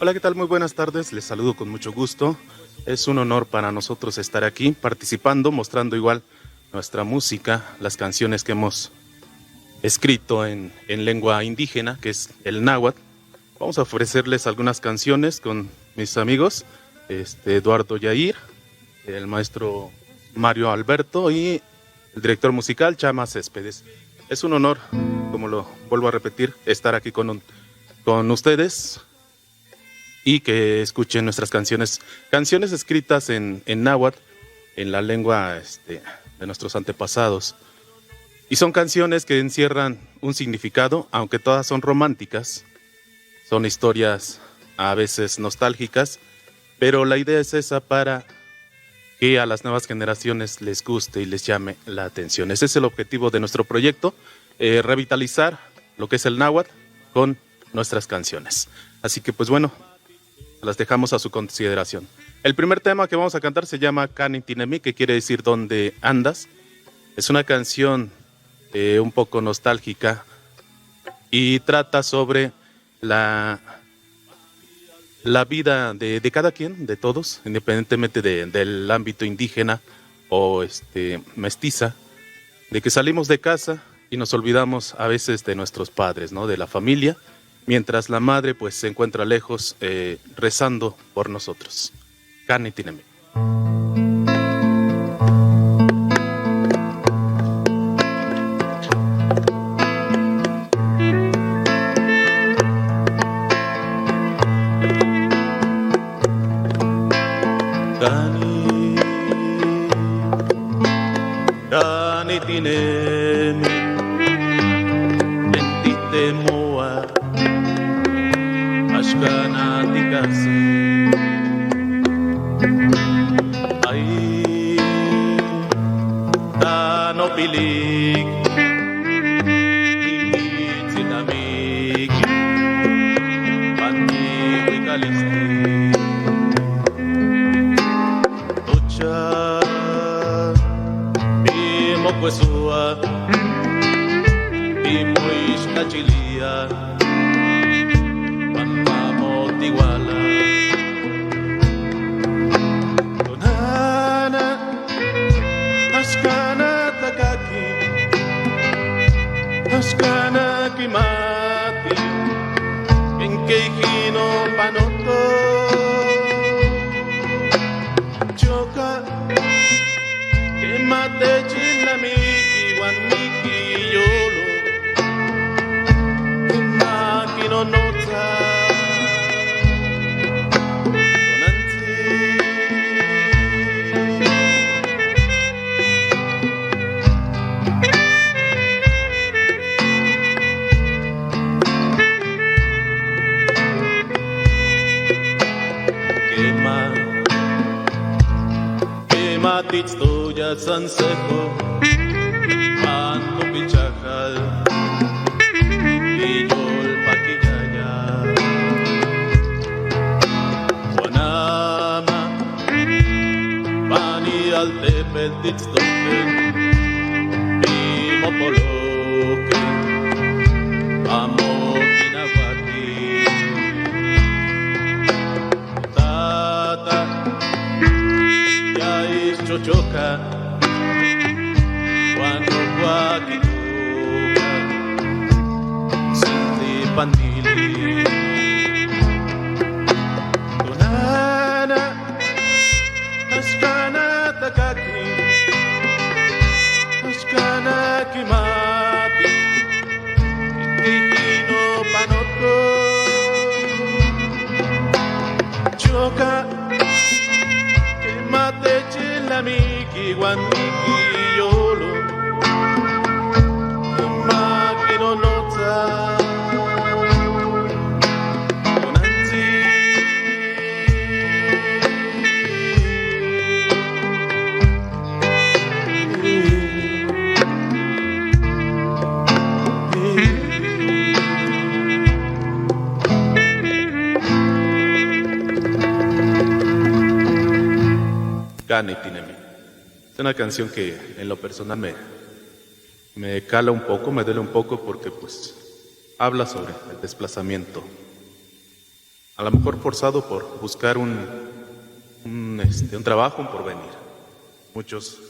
Hola, ¿qué tal? Muy buenas tardes. Les saludo con mucho gusto. Es un honor para nosotros estar aquí participando, mostrando igual nuestra música, las canciones que hemos escrito en lengua indígena, que es el náhuatl. Vamos a ofrecerles algunas canciones con mis amigos, Eduardo Yair, el maestro Mario Alberto y el director musical Chama Céspedes. Es un honor, como lo vuelvo a repetir, estar aquí con ustedes y que escuchen nuestras canciones, canciones escritas en náhuatl, en la lengua de nuestros antepasados. Y son canciones que encierran un significado, aunque todas son románticas, son historias a veces nostálgicas, pero la idea es esa para que a las nuevas generaciones les guste y les llame la atención. Ese es el objetivo de nuestro proyecto, revitalizar lo que es el náhuatl con nuestras canciones. Así que las dejamos a su consideración. El primer tema que vamos a cantar se llama Cani Tinemi, que quiere decir ¿dónde andas? Es una canción un poco nostálgica y trata sobre la vida de cada quien, de todos, independientemente del ámbito indígena o mestiza, de que salimos de casa y nos olvidamos a veces de nuestros padres, ¿no? De la familia, mientras la madre se encuentra lejos rezando por nosotros. Cani Tinemi. Cani, cani tinemi, bendite moa, ashkana tikasi. Ay, tano pilik, imitzinamik, pandi wikalisti. Tocha, pimokwesua, pimoixtachilia, pampamotiwala. Tonana, axkana tlakaki, axkana kimati, enkeijino panoto. Choca, quemate chilamiki, guaniki, yolo, quemakino notza. Quema, quema titztoya sansejo, panto pichajal, y paquillaya. Guanama, pani altepetl titztoken, pimopoloque, amo tinahuati. Tata, ya es chochoca, cuando guaquituca, sinti pandili. Tonana, axkana takaki, axkana kimati, ikikino panoto. Choca, quemate chilamiki, guaniki, yolo, quemakino notza. Tonantzi. Cani Tinemi. Es una canción que en lo personal me cala un poco, me duele un poco porque habla sobre el desplazamiento A lo mejor forzado por buscar un trabajo, un porvenir. Muchos,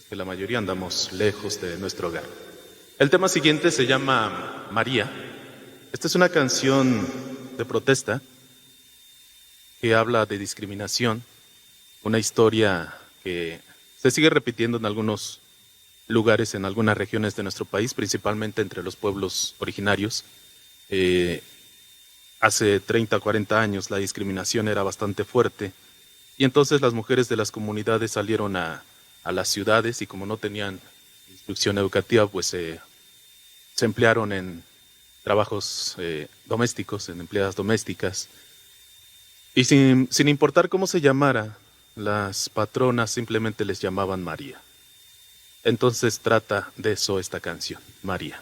que la mayoría andamos lejos de nuestro hogar. El tema siguiente se llama María. Esta es una canción de protesta que habla de discriminación, una historia que se sigue repitiendo en algunos lugares, en algunas regiones de nuestro país, principalmente entre los pueblos originarios. Hace 30 o 40 años la discriminación era bastante fuerte y entonces las mujeres de las comunidades salieron a las ciudades y como no tenían instrucción educativa, pues se emplearon en trabajos domésticos, en empleadas domésticas. Y sin importar cómo se llamara, las patronas simplemente les llamaban María. Entonces trata de eso esta canción, María.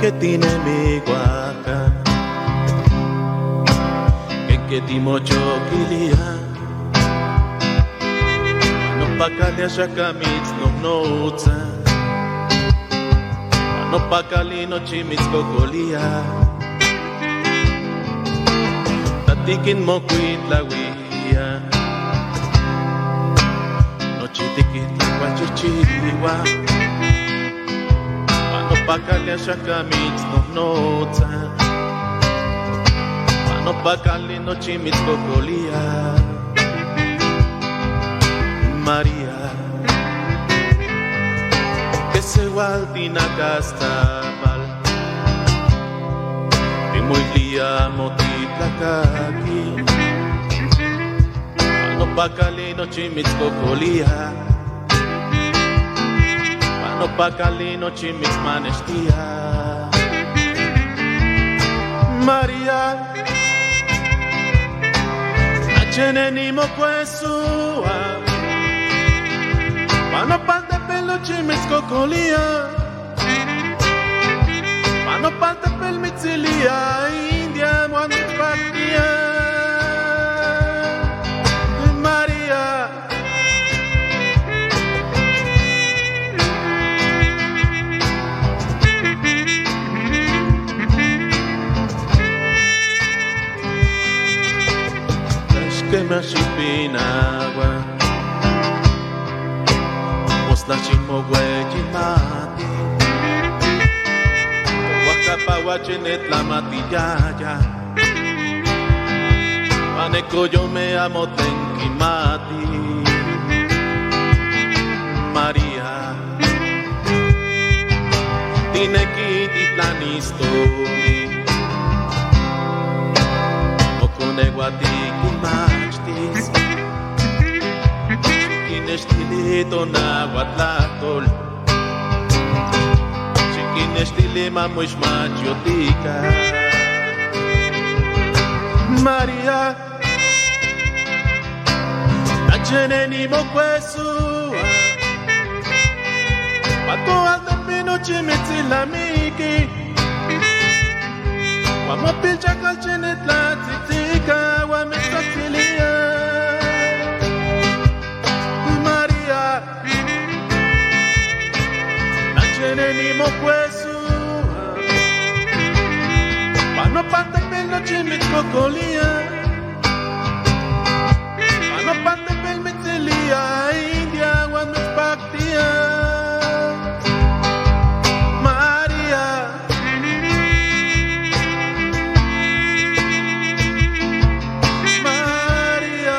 Que tiene mi guaca, que timochoquilia, no pacale achacamitz no notza, no pacali no chimitz cocolia, tatiquin mocuitlawia, no chitiquitlacuachichiwa. No pacale achacamitz no notza, no pacali no chimitz cocolia. María, que se hualtinacastapal, timuilia motitlacaqui, no pacali no chimitz cocolia. No pacali no chimitz manextia. María, acheneni mocuesua, pano pante pelo chimitz cocolia, pano pante pel mitzilia, India muanitpatia. María. Que me achipinagua, mostlachimohueyimati, oaxcapahuachinetlamatiyaya, panecoyome amotlenquimati. María, tinequititlanistoni, moconehuatiquimachtis, chiquinextili tonahuatlatol, chiquinextili mamoixmachiotica. María, tacheneni mocuesua, patoaltepinochimitzilamiki, guamopilchacalchinetlatzitzika, guametzatzilia. María, nacheneni mocuesua, panopantepel nochimitzcocolia, panopantepel mitzilia, India guametzpactia. María. María.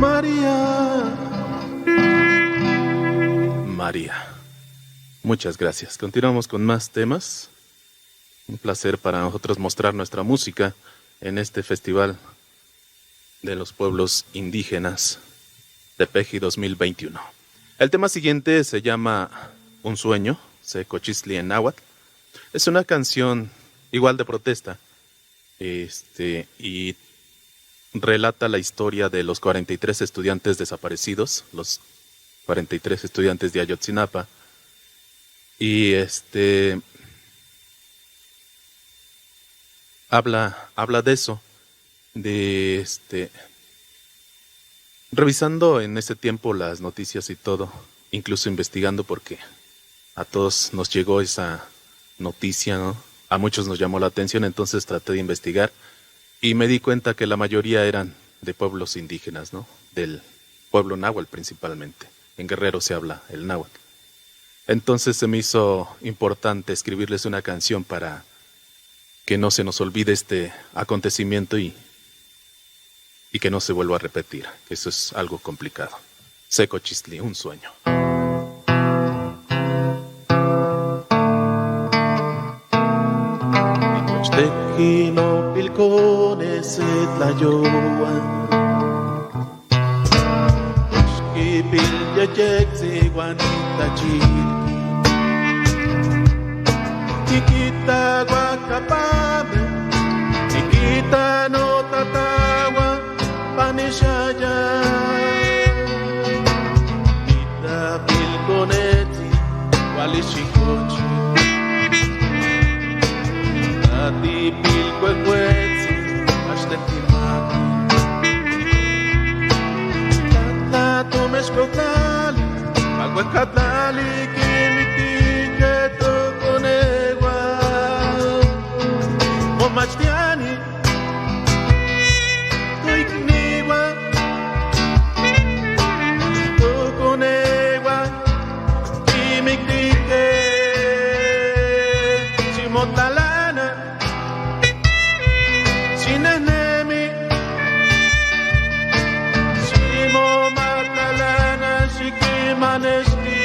María. María. Muchas gracias. Continuamos con más temas. Un placer para nosotros mostrar nuestra música en este Festival de los Pueblos Indígenas de Tepeji 2021. El tema siguiente se llama Un Sueño, se Cochisli en náhuatl. Es una canción igual de protesta, y relata la historia de los 43 estudiantes desaparecidos, los 43 estudiantes de Ayotzinapa, Y habla de eso, de revisando en ese tiempo las noticias y todo, incluso investigando porque a todos nos llegó esa noticia, ¿no? A muchos nos llamó la atención, entonces traté de investigar y me di cuenta que la mayoría eran de pueblos indígenas, ¿no? Del pueblo náhuatl principalmente. En Guerrero se habla el náhuatl. Entonces se me hizo importante escribirles una canción para que no se nos olvide este acontecimiento y que no se vuelva a repetir, que eso es algo complicado. Se Cochistli, un sueño. No pilcones tlayoa, Xquipil yeyetzi guanita chilqui, Chiquita guacapame, chiquita no tatawa, panishaya, Nita pilconetzi, gualixikochi, Tati pilcuecuetzi, axtetimati, Tlatomexcotlali, macuecatlali, quimitique toconegua, Momachtiani, toicniwa, toconegua, quimitique, chimotlalana, chinenemi, chimomatlalana, xiquimanexti,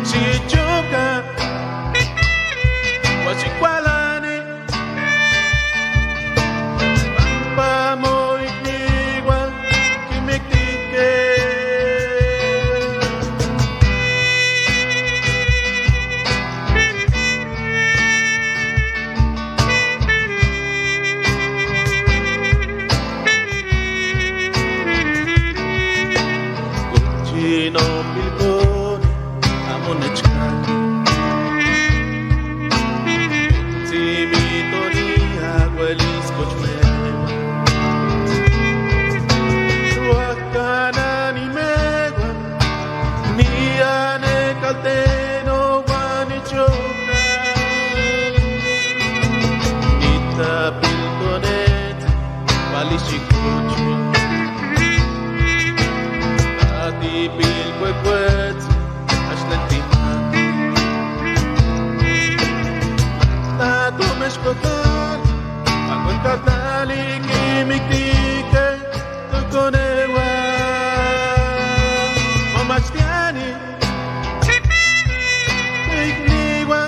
xichoca, huachicualani, pampa moicniwa, quimictique. Cochino pilcone, amo nechcaqui, Tzimitonia, huelis cochmewa, Huacananimegua, nianecalteno, guanichoca, Nita pilconet, palichicochi, Tati pilcuecuetz, axtlentimati, Tlatomexcotlali, macuecatlali, quimictique, toconeua, Momachtiani, toicniua,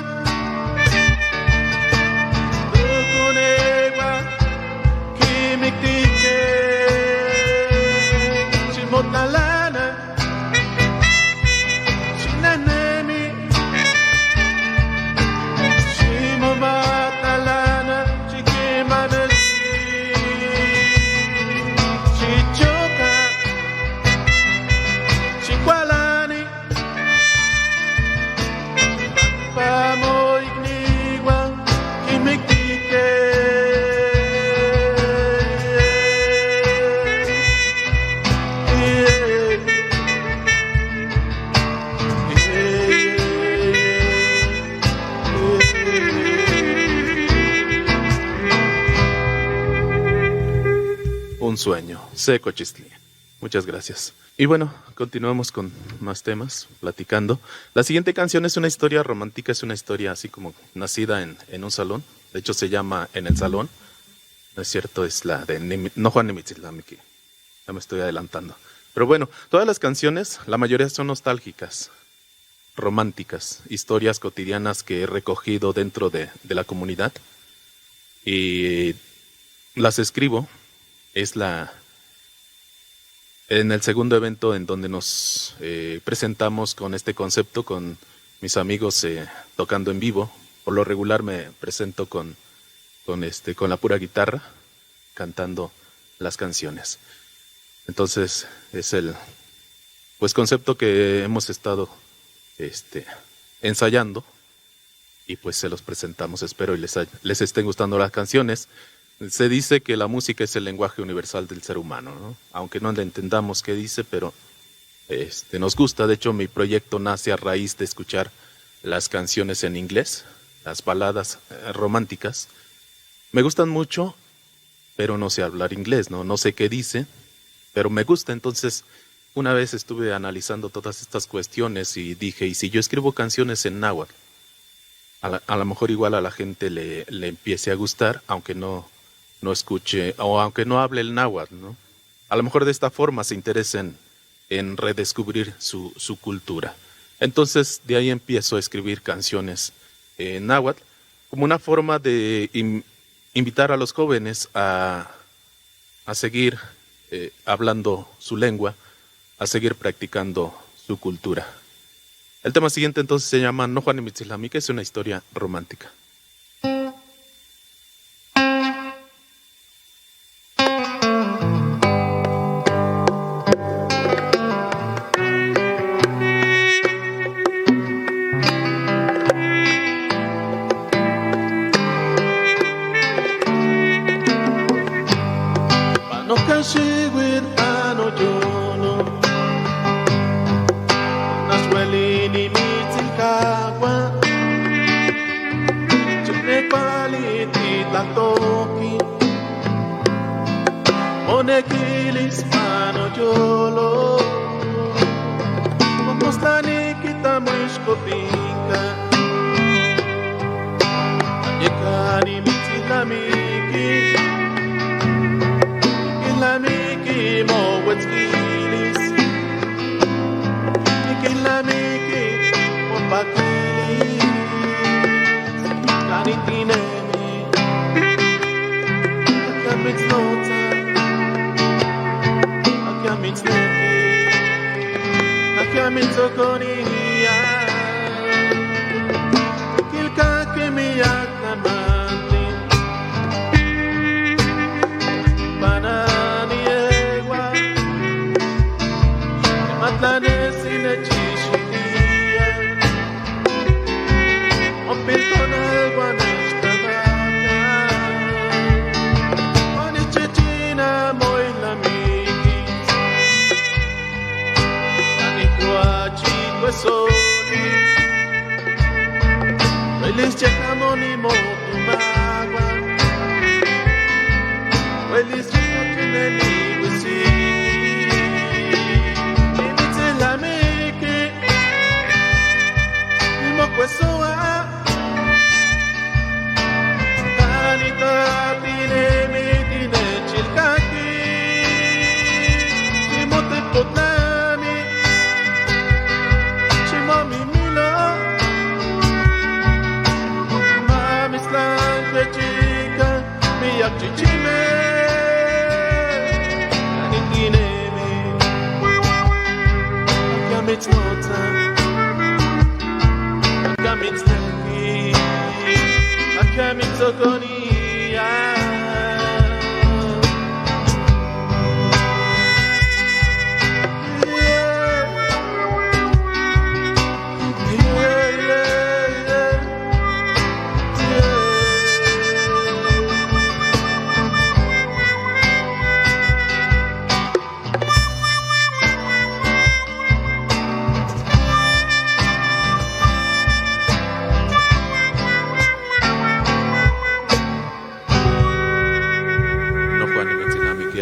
toconeua, quimictique, chimotlalana, chinanemi, chimomatalana, chiquimanexti, chichoca, chicualani, pamoigniwa, quimictique. Un sueño, Se Cochistli. Muchas gracias. Y bueno, continuamos con más temas, platicando. La siguiente canción es una historia romántica, es una historia así como nacida en un salón. De hecho, se llama En el Salón. No es cierto, es la de no Juan Nimitz, la Miki. Ya me estoy adelantando. Pero bueno, todas las canciones, la mayoría son nostálgicas, románticas, historias cotidianas que he recogido dentro de la comunidad. Y las escribo. Es en el segundo evento en donde nos presentamos con este concepto, con mis amigos tocando en vivo. Por lo regular me presento con la pura guitarra, cantando las canciones. Entonces es el concepto que hemos estado ensayando y pues se los presentamos. Espero y les estén gustando las canciones. Se dice que la música es el lenguaje universal del ser humano, ¿no? Aunque no le entendamos qué dice, pero nos gusta. De hecho, mi proyecto nace a raíz de escuchar las canciones en inglés, las baladas románticas. Me gustan mucho, pero no sé hablar inglés, ¿no? No sé qué dice, pero me gusta. Entonces, una vez estuve analizando todas estas cuestiones y dije, ¿y si yo escribo canciones en náhuatl? A lo mejor igual a la gente le empiece a gustar, aunque no escuche o aunque no hable el náhuatl, ¿no? A lo mejor de esta forma se interesen en redescubrir su cultura. Entonces, de ahí empiezo a escribir canciones en náhuatl como una forma de invitar a los jóvenes a seguir hablando su lengua, a seguir practicando su cultura. El tema siguiente entonces se llama Noja Nimitzilnamiqui, es una historia romántica.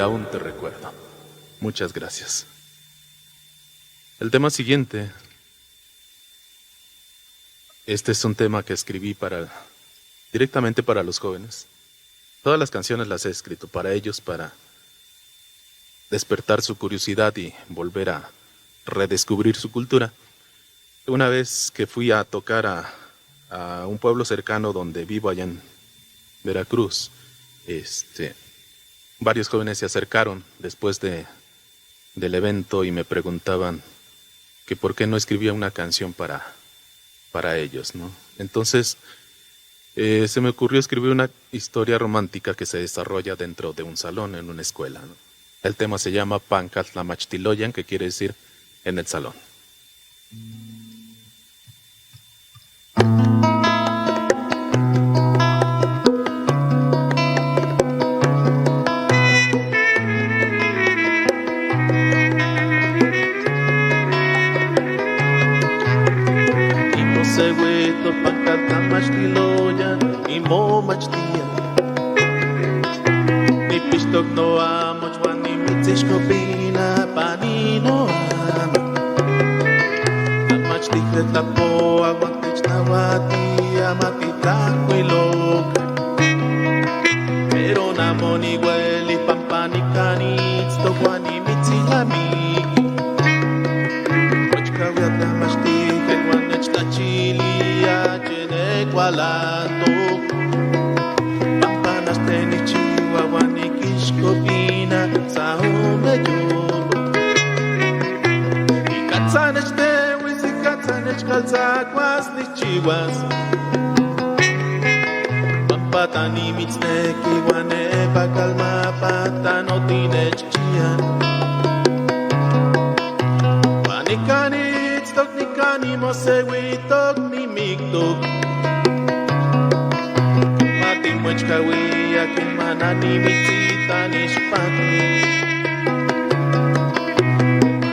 Aún te recuerdo. Muchas gracias. El tema siguiente. Este es un tema que escribí directamente para los jóvenes. Todas las canciones las he escrito para ellos, para despertar su curiosidad y volver a redescubrir su cultura. Una vez que fui a tocar a un pueblo cercano donde vivo allá en Veracruz, varios jóvenes se acercaron después del evento y me preguntaban que por qué no escribía una canción para ellos, ¿no? Entonces, se me ocurrió escribir una historia romántica que se desarrolla dentro de un salón en una escuela, ¿no? El tema se llama Pancatlamachtiloyan, que quiere decir en el salón. Nicanito pancatlamachtiloyan nimomachtía. Nipixtoc noamoch uan nimitzixcopina panino ama. Tlamachtijquetl tlapoa uan technahuatía ma titlacuiloca. Pero namo nihueli pampa nican itztoc uan nimitzilnamiqui. Mochcahuia tlamachtijquetl uan nechtlachilía yenecualantoc. Pampa tlen nijchihua uan niquixcopina sa ome yolo. Icatza nechteuis, icatza nechcaltzacuas nijchihuas. Pampa tanimitzneki uan nepa calmapa tanotinechchia. Uan nican itztoc, nican nimosehuitoc, nimictoc. Matimoechcahuia queman animitzita nixpaqui.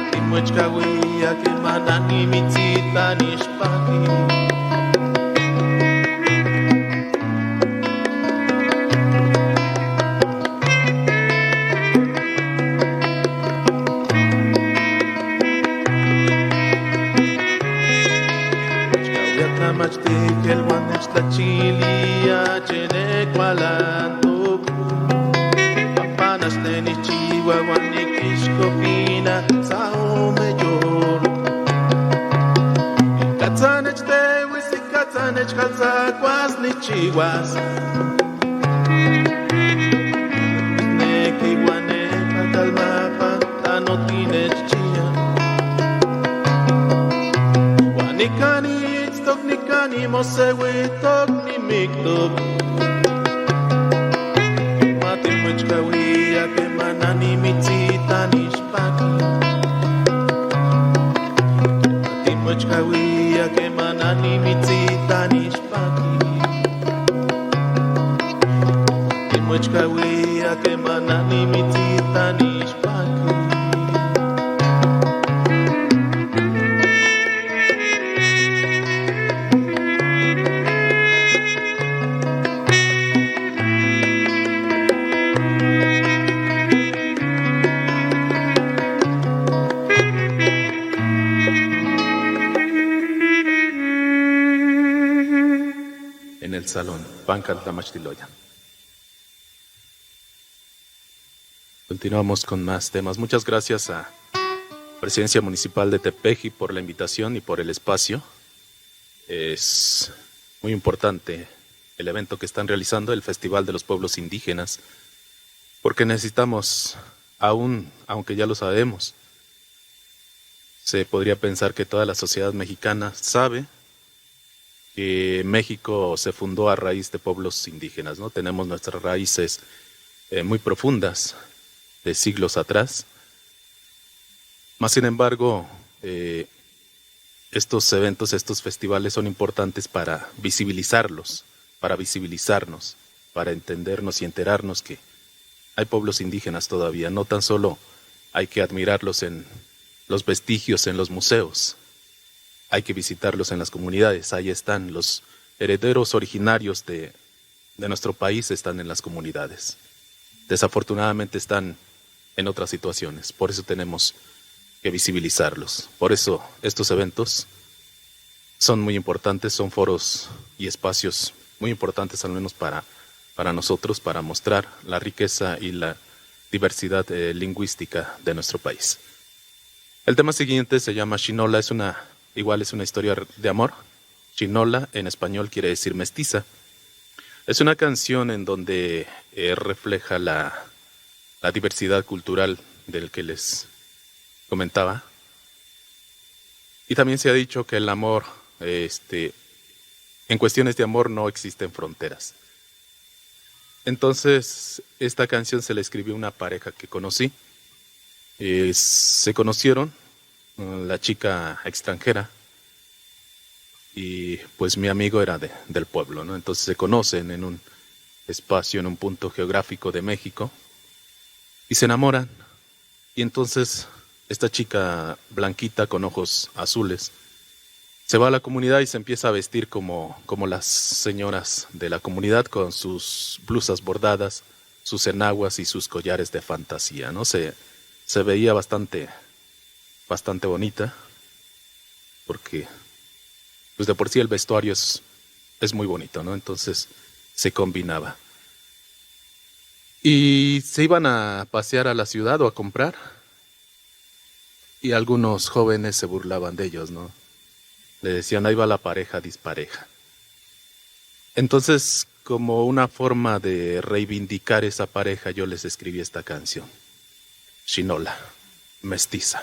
Matimoechcahuia queman animitzita nixpaqui. Mochcahuia tlamachtijquetl uan nechtlachilia yenecualantoc. Pampa tlen nijchihua uan niquixcopina sa ome yolo. Icatza nechteuis, icatza nechcaltzacuas nijchihuas. Neki uan nepa calmapa tanotinechchia. Uan nican itztoc, nican nimosehuitoc, nimictoc. Matimoechcahuia queman animitzita nixpaqui. Matimoechcahuia queman animitzita nixpaqui. Matimoechcahuia queman animitzita nixpaqui. En el salón, Pancatlamachtiloyan. Continuamos con más temas. Muchas gracias a Presidencia Municipal de Tepeji por la invitación y por el espacio. Es muy importante el evento que están realizando, el Festival de los Pueblos Indígenas, porque necesitamos, aún, aunque ya lo sabemos, se podría pensar que toda la sociedad mexicana sabe que México se fundó a raíz de pueblos indígenas, ¿no? Tenemos nuestras raíces muy profundas de siglos atrás. Mas, sin embargo, estos eventos, estos festivales son importantes para visibilizarlos, para visibilizarnos, para entendernos y enterarnos que hay pueblos indígenas todavía. No tan solo hay que admirarlos en los vestigios en los museos, hay que visitarlos en las comunidades. Ahí están los herederos originarios de nuestro país, están en las comunidades. Desafortunadamente están en otras situaciones, por eso tenemos que visibilizarlos. Por eso estos eventos son muy importantes, son foros y espacios muy importantes, al menos para nosotros, para mostrar la riqueza y la diversidad lingüística de nuestro país. El tema siguiente se llama Xinola, igual es una historia de amor. Xinola en español quiere decir mestiza. Es una canción en donde refleja la diversidad cultural del que les comentaba. Y también se ha dicho que el amor, en cuestiones de amor no existen fronteras. Entonces, esta canción se la escribió una pareja que conocí. Se conocieron, la chica extranjera, y pues mi amigo era del pueblo, ¿no? Entonces se conocen en un espacio, en un punto geográfico de México, y se enamoran. Y entonces esta chica blanquita con ojos azules Se va a la comunidad y se empieza a vestir como las señoras de la comunidad con sus blusas bordadas, sus enaguas y sus collares de fantasía, ¿no? Se veía bastante, bastante bonita, porque pues de por sí el vestuario es muy bonito, ¿no? Entonces se combinaba. Y se iban a pasear a la ciudad o a comprar, y algunos jóvenes se burlaban de ellos, ¿no? Le decían, ahí va la pareja dispareja. Entonces, como una forma de reivindicar esa pareja, yo les escribí esta canción. Xinola, mestiza.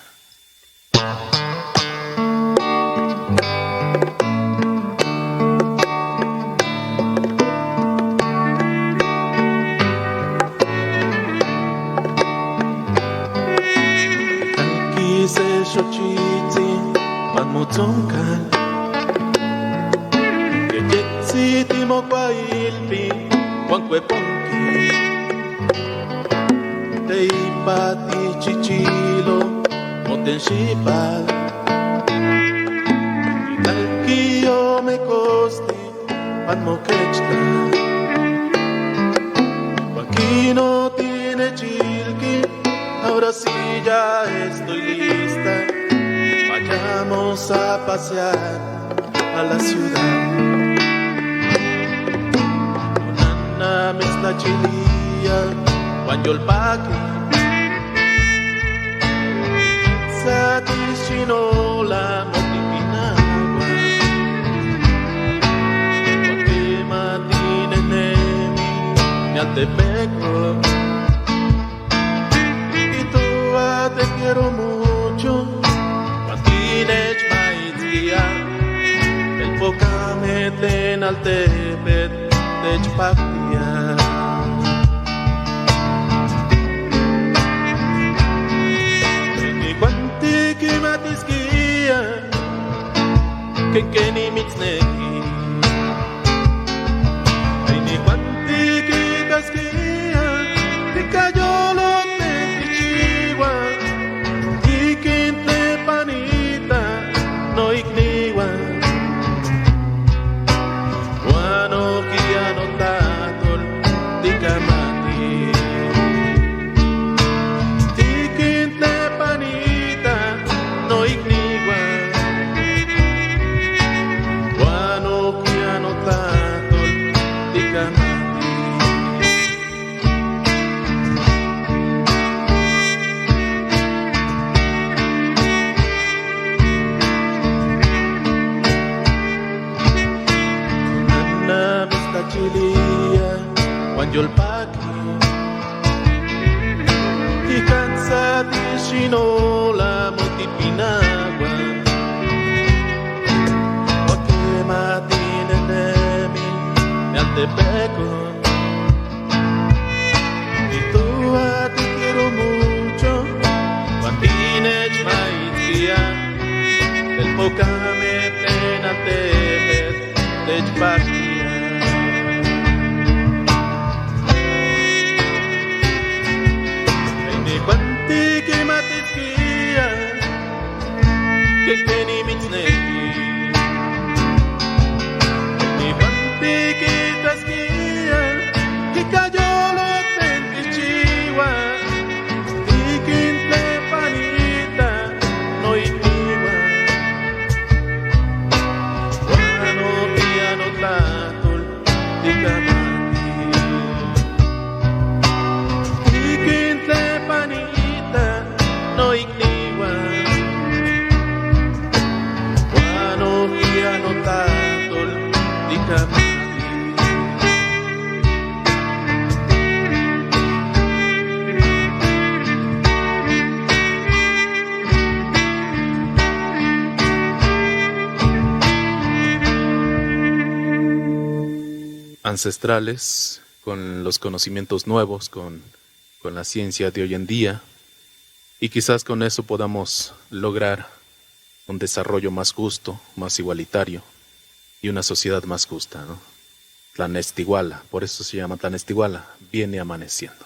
Aquí no tiene chilqui, ahora sí ya estoy lista. Vayamos a pasear a la ciudad. Nana meztlachilia, guanyolpaqui, Satishinola motipinagua, Guaquematinenemi, Mialtepeco. Y tú te quiero mucho, Guatinechmaitzkia, el pocametlen altepet techpactia. Kimatiskia, kenkeni mitzneki. Inihuantiquitasquia, ticayolo tetichiwa, iquintlepanita, no ikniwa. Guanoquia no tatol, ticamati. Tiquintlepanita, no ikniwa. Guanoquia no tatol, ticamati. Nana meztlachilia, guanyolpaqui, Icantzatixinola motipinagua, Guaquematinenemi, Mialtepeco. Y tú a te quiero mucho, Guatinechmaitzkia, el pocametlenaltepet techpactia. Inihuantiquimatisquia, quequeni mitzneki. Inihuantiquitasquia, icayolo tlen tichiua, iquintlepanita no ikniua. Guanoquia no tlatol ticamati. Iquintlepanita no ikniua. Guanoquia no tlatol ticamati. Ancestrales, con los conocimientos nuevos, con la ciencia de hoy en día, y quizás con eso podamos lograr un desarrollo más justo, más igualitario y una sociedad más justa, ¿no? Tlanestiguala, por eso se llama Tlanestiguala, viene amaneciendo.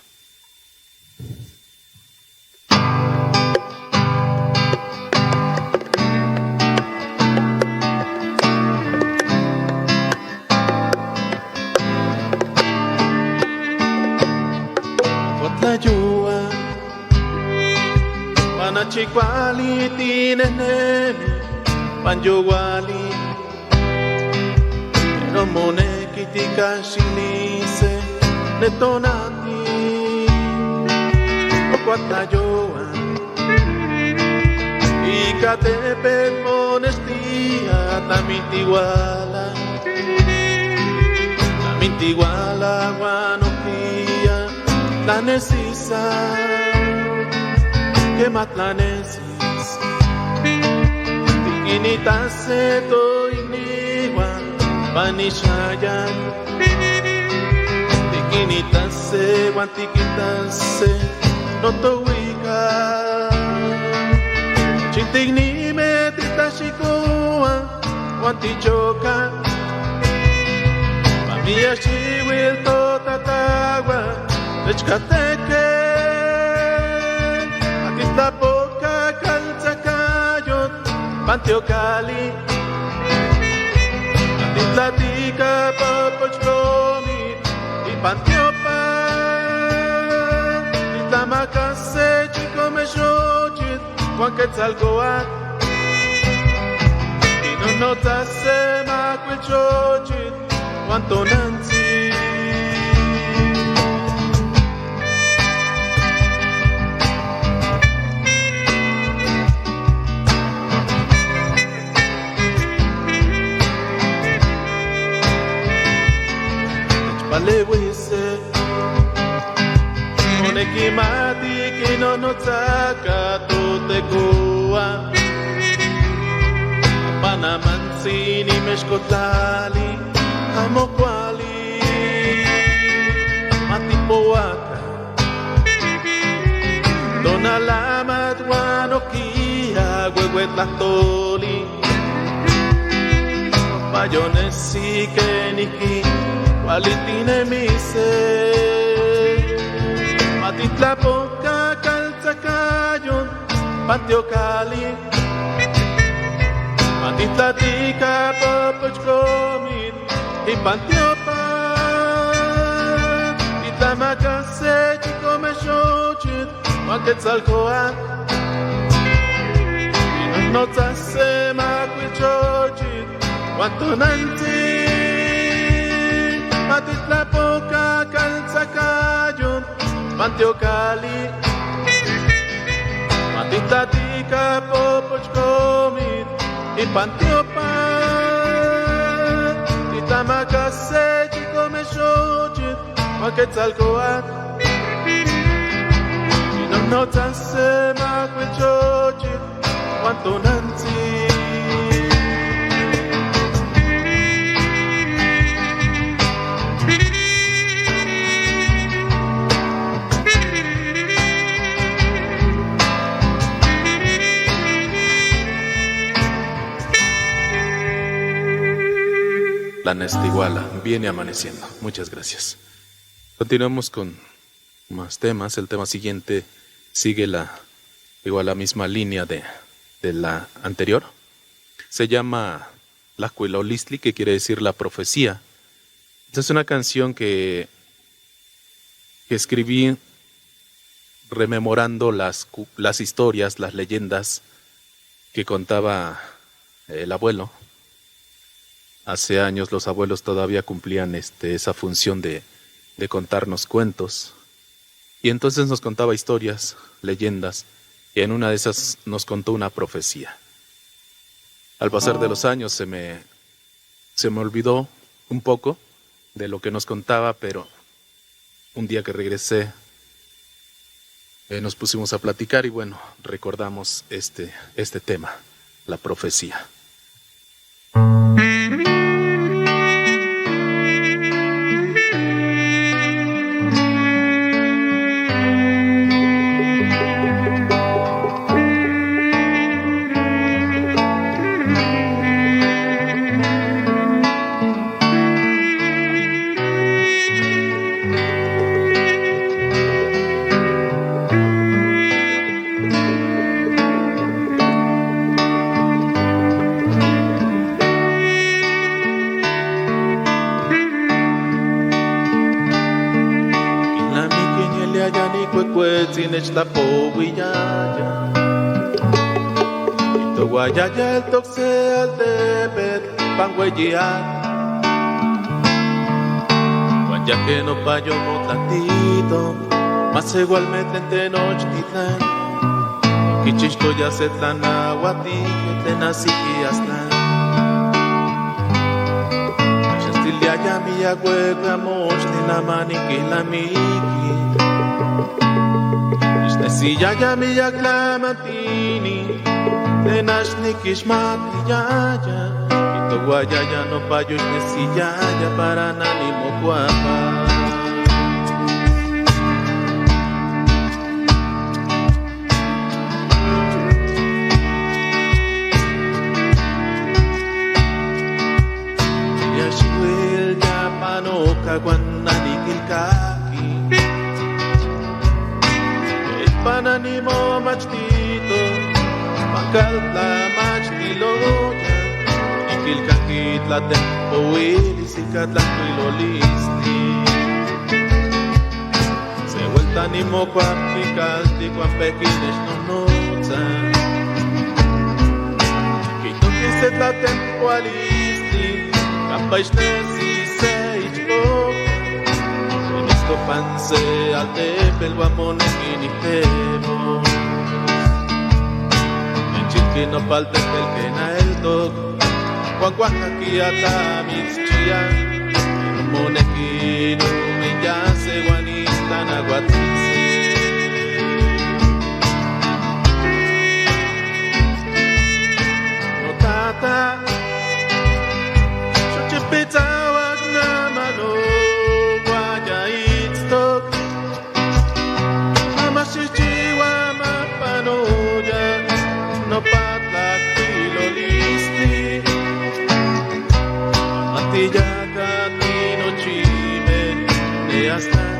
Tlayua Panachicuali tinenemi Panyowali Pero moneki tikashilise Netonati Ocuatlayoa Icatepec monestia Tamintihuala Tamintihuala guanoquia Tlanesisa Que matlanesis Tiquinitase toiniwa Panishayan Tiquinitase guan tiquitase No tohuica Chintignime titashikoa Guan tichoca Mamia xihuil totatagua Nechcateke Atitlapoca calzacayot Panteocali Atitlatica popochcomit Y pantiopa Titlamacase chicomexochit Juan Quetzalcoatl Y no notase macuilchochit Juan Tonantzin. Nechpaleuise Monekimati kinonotzaka totekoa Panamantzin imexkotlali amo kuali Matipoaka Tonalamat guanoquia huehuetlahtoli Payonesi keniki kualitinemise Matitlapoca caltzacayon Panteocali Matitlatica popochcomit y pantiopa Titlamacase chicomexochit Juan Quetzalcoatl Inonotzase macuilchochit Juan Tonantzin Matitlapoca caltzacayon Panteocali Matitlatica popochcomit y pantiopa Titlamacase chicomexochit Juan Quetzalcoatl Inonotzase macuilchochit Juan Tonantzin. La Nestiguala viene amaneciendo. Muchas gracias. Continuamos con más temas. El tema siguiente sigue igual la misma línea de la anterior. Se llama La Cuilolistli, que quiere decir la profecía. Esta es una canción que escribí rememorando las historias, las leyendas que contaba el abuelo. Hace años los abuelos todavía cumplían esa función de contarnos cuentos. Y entonces nos contaba historias, leyendas, y en una de esas nos contó una profecía. Al pasar de los años se me olvidó un poco de lo que nos contaba, pero un día que regresé nos pusimos a platicar y bueno, recordamos este tema, la profecía. cuecuetzi nechtlapohuiyaya. Itohuayaya el toxe altepetl panhueyiat. Huan ya que no payo motlatito, más igual me tlen tenochtitlan. Kichixtoya se tlanahuati, tlen asiquiaztlan. Xestiliaya miyahueca mochtli namaniquilamiki. Ixnesiyaya miyaclamatini, tlen axniquixmatiyaya. Itohuayaya no payo ixnesiyaya para nanimocuapa. Guananiquilcaqui Pananimo machtito Pacaltla machtiloya Iquilcaqui tlatempohuilis icatlacuilolistli Se vuelta nimo cuapicalti cuampequinex nonotza Quitoqui se tlatempoalistli Campa ixnesi se ichpo Panse altepetl huan moneki nitemos. Nechilqui nopaltepetl ken aeltoc, huan cuajcaqui atlamitzchia, pero moneki nomeyase huan istlanahuatise. Notata, xochipitzahuac namano, no patlacuilolistli. Matiyaca tinochime neaztlan.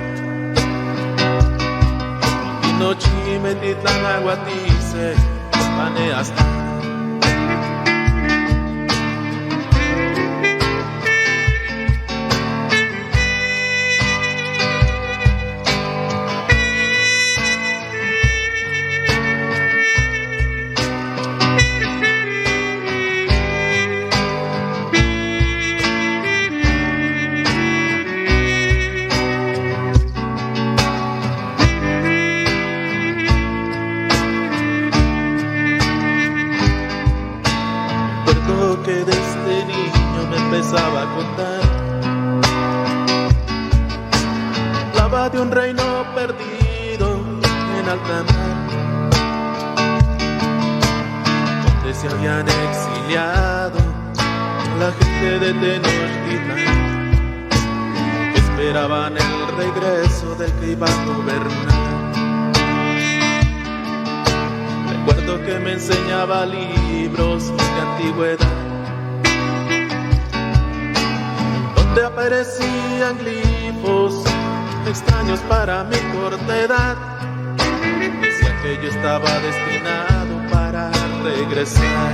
Tinochime titlanahuatise paneaztlan. Que desde niño me empezaba a contar. Hablaba de un reino perdido en alta mar, donde se habían exiliado la gente de Tenochtitlán, que esperaban el regreso del que iba a gobernar. Recuerdo que me enseñaba libros de antigüedad, donde aparecían glifos extraños para mi corta edad. Decía que yo estaba destinado para regresar.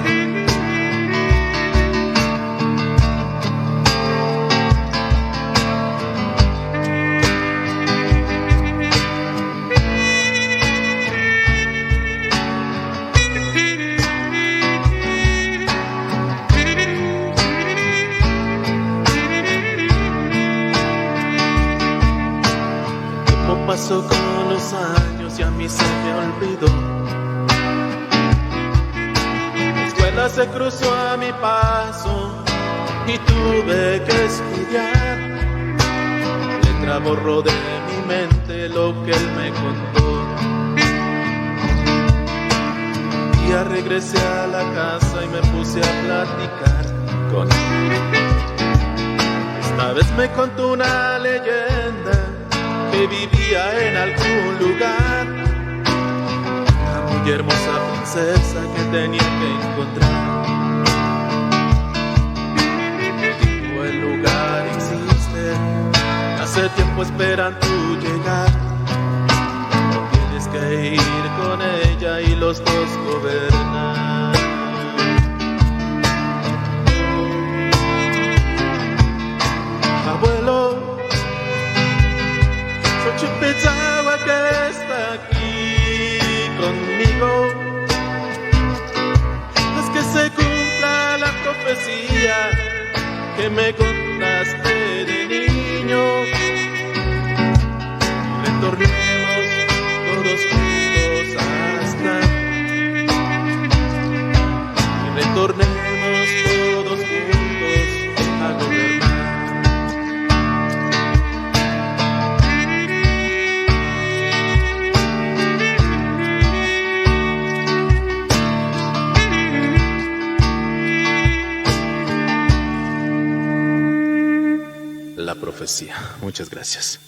Pasó con los años y a mí se me olvidó. La escuela se cruzó a mi paso y tuve que estudiar. La letra borró de mi mente lo que él me contó. Un día regresé a la casa y me puse a platicar con él. Esta vez me contó una leyenda que vivía en algún lugar, una muy hermosa princesa que tenía que encontrar. Dijo, el lugar existe, hace tiempo esperan tu llegar. Tienes que ir con ella y los dos gobernar. Abuelo, xochipitzahuac que está aquí conmigo. Haz que se cumpla la profecía que me contaste de niño. Y retornemos todos juntos hasta. Y retornemos todos juntos a gobernar. La profecía. Muchas gracias.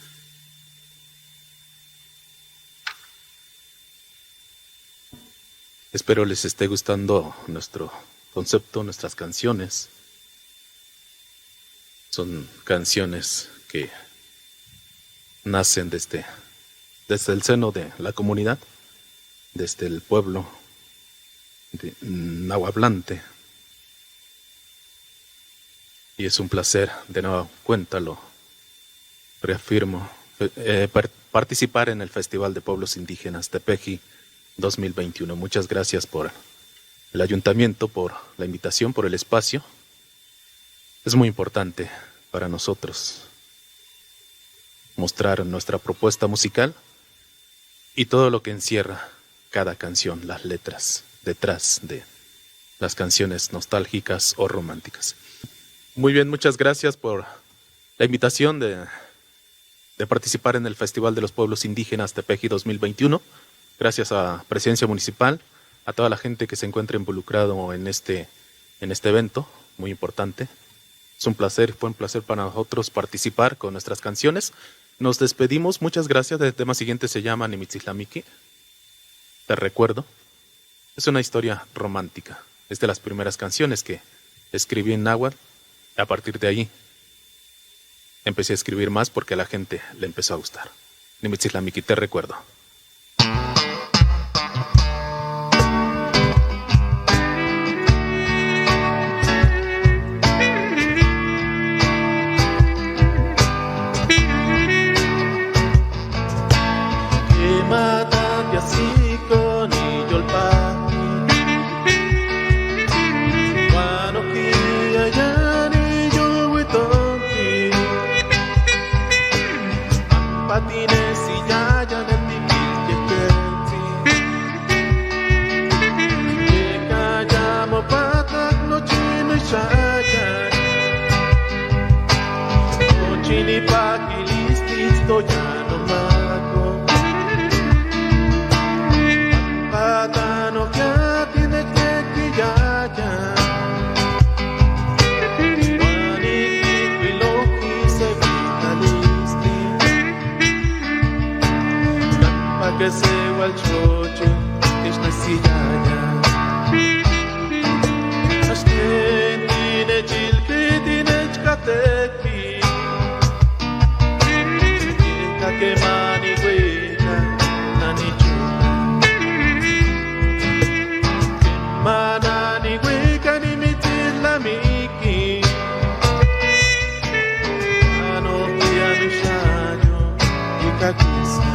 Espero les esté gustando nuestro concepto, nuestras canciones. Son canciones que nacen desde el seno de la comunidad, desde el pueblo de nahuablante. Y es un placer, de nuevo, cuéntalo, reafirmo, participar en el Festival de Pueblos Indígenas Tepeji 2021. Muchas gracias por el ayuntamiento, por la invitación, por el espacio. Es muy importante para nosotros mostrar nuestra propuesta musical y todo lo que encierra cada canción, las letras detrás de las canciones nostálgicas o románticas. Muy bien, muchas gracias por la invitación de participar en el Festival de los Pueblos Indígenas Tepeji 2021. Gracias a Presidencia Municipal, a toda la gente que se encuentra involucrado en este evento muy importante. Es un placer, fue un placer para nosotros participar con nuestras canciones. Nos despedimos, muchas gracias. El tema siguiente se llama Nimitzislamiki. Te recuerdo. Es una historia romántica. Es de las primeras canciones que escribí en náhuatl. A partir de ahí empecé a escribir más porque a la gente le empezó a gustar. Nimitzislamiki, te recuerdo. Patines y ya ya que se walchocho tishnasiyaya Ashtentine chilkitine chkateki Yeka que mani wika nani chuka Manani wika ni mitzilamiki Ano pianishayo yikakisa.